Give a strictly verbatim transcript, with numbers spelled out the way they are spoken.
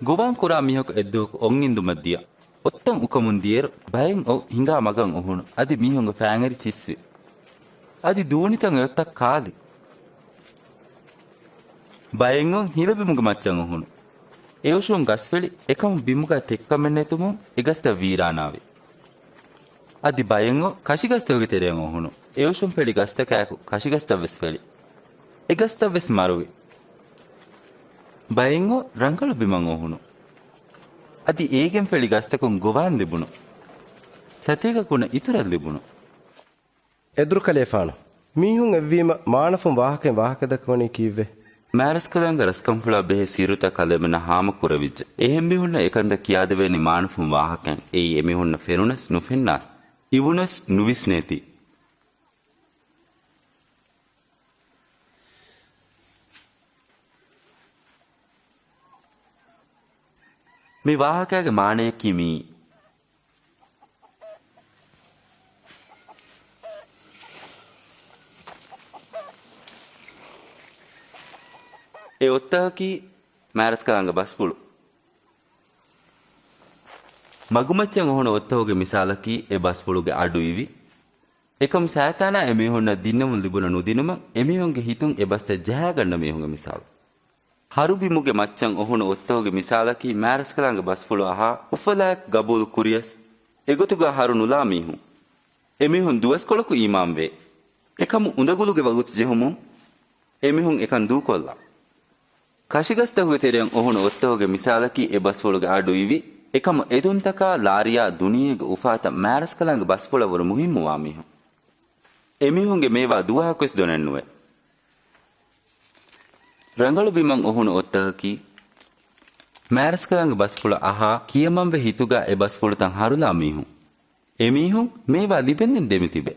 ގޮވާން ކުރާ މީހަކު އެއްދުވަހަކު އޮން އިންދުމަށް ދިޔަ. އޮށްތަން އުކަމުން ދިޔައިރު ބައެއް އޮށް ހިނގާ މަގަށް އޮހުނު. އަދި މީހުންގެ ފައިން އެރި ޗިއްސްވި. އަދި ދޫނިތަން އެ އޮށްތައް ކާލި. ބައެއް އޮށް ހިލަބިމުގެ މައްޗަށް އޮހުނު. އެ އޮށުން ގަސްފެޅި އެކަމު ބިމުގަ ތެއްކަމެއް ނެތުމުން އެ ގަސްތައް ވީރާނާވި. އަދި ބައެއް އޮށް ކަށިގަސްތަކުގެ ތެރެއަށް އޮހުނު. އެ އޮށުން ފެޅި ގަސްތަކާއެކު ކަށިގަސްތައްވެސް ފެޅި. އެ ގަސްތައްވެސް މަރުވި. ބައެއް އޮށް ރަނގަޅު ބިމަށް އޮހުނު. އަދި އޭގެން ފެޅި ގަސްތަކުން ގޮވާން ލިބުނު. ސަތޭކަ ކުނަ އިތުރަށް ލިބުނު. އެދުރުކަލޭފާނު، މީހުން އެއްވީމަ މާނަފުން ވާހަކައިން ވާހަކަދައްކަވަނީ ކީއްވެ؟ މާރަސްކަލާނގެ ރަސްކަންފުޅާ ބެހޭ ސިއްރުތައް ކަލޭމެންނަށް ހާމަ ކުރެވިއްޖެ. އެހެން މީހުންނަށް އެކަންތައް ކިޔާދެވޭނީ މާނަފުން ވާހަކައިން. އެއީ އެމީހުންނަށް ފެނުނަސް ނުފެންނާނެ. އިވުނަސް ނުވިސްނޭތީ. މި ވާހަކައިގެ މާނަޔަކީ މިއީ. އެ އޮށްތަކަކީ މާރަސްކަލާނގެ ބަސްފުޅު. މަގުމައްޗަށް އޮހުނު އޮށްތަކުގެ މިސާލަކީ އެ ބަސްފުޅުގެ އަޑު އިވި. އެކަމު ސައިތާނާ އެމީހުންނަށް ދިންނަމުން ލިބުނަ ނުދިނުމަށް އެމީހުންގެ ހިތުން އެ ބަސްތައް ޖަހާގަންނަ މީހުންގެ މިސާލު. ހަރު ބިމުގެ މައްޗަށް އޮހުނު އޮށްތަކުގެ މިސާލަކީ މާރަސްކަލާނގެ ބަސްފުޅު އަހާ އުފަލާއެކު ގަބޫލު ކުރިޔަސް، އެގޮތުގަ ހަރު ނުލާ މީހުން. އެމީހުން ދުވަސްކޮޅަކު އީމާންވޭ. އެކަމު އުނދަގުލުގެ ވަގުތު ޖެހުމުން އެމީހުން އެކަން ދޫކޮށްލާ. ކަށިގަސްތަކުގެ ތެރެއަށް އޮހުނު އޮށްތަކުގެ މިސާލަކީ އެ ބަސްފުޅުގެ އަޑު އިވި. އެކަމު އެދުންތަކާ ލާރިޔާ ދުނިޔޭގެ އުފާތައް މާރަސްކަލާނގެ ބަސްފުޅަށް ވުރެ މުހިއްމުވާ މީހުން. އެމީހުންގެ މޭވާ ދުވަހަކުވެސް ދޮނެއްނުވޭ. ރަނގަޅު ބިމަށް އޮހުނު އޮށްތަކަކީ މާރަސްކަލާނގެ ބަސްފުޅަށް އަހާ ކިޔަމަންވެ ހިތުގަ އެ ބަސްފުޅުތައް ހަރުލާ މީހުން. އެމީހުން މޭވާ ލިބެންދެން ދެމިތިބޭ.